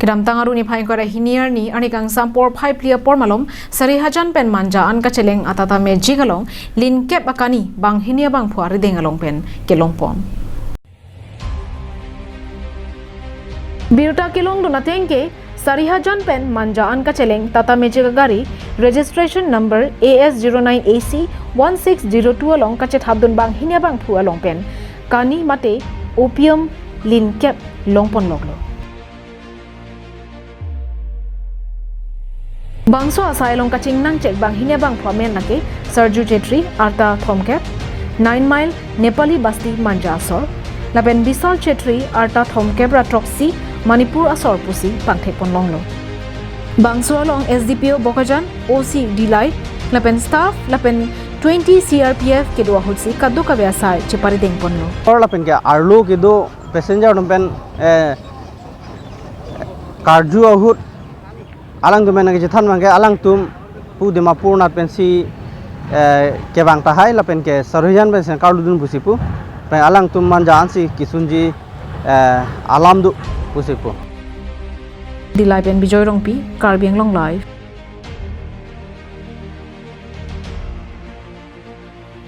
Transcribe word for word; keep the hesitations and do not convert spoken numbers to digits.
Kedamtang arni phai ingkoi ra hini arni arni kangsam porphai phli apor malom Sarihajan pen Manja an kacheleng a Tata Magic along linkep akani banghini abangphu arideng along pen kelongpon. Birta kelongdun ateng ke Sarihajan pen Manja an kacheleng Tata Magic agari registration number A S zero nine A C one six zero two along kachethapdun banghini abangphu along pen kani mate opium linkep longpon loklo. Bangso asai along kachingnangchek banghini abangphu amen lake Sarju Chetri, arta thomkep, Nine Mile, Nepali Basti, Manja asor, lapen Bisal Chetri, arta thomkep ra throksi, Manipur asor pusi pangthekpon longlo. Bangso along S D P O Bokajan, O C Dillai, lapen staff, lapen twenty C R P F kedo ahutsi kadokave asai cheparidengponlo. Or lapen ke arlo kedo passenger atum pen, eh, karju ahut alangtum pen nangkachethan abang ke alangtum pu Dimapur nat pensi, eh, kevang tahai lapen ke Sarihajan pensi karludun pusi pu. Pen alangtum Manja ansi kesunji, eh, alam do pusi pu. Dillai pen Bijoy Rongpi, Karbi Anglong Live.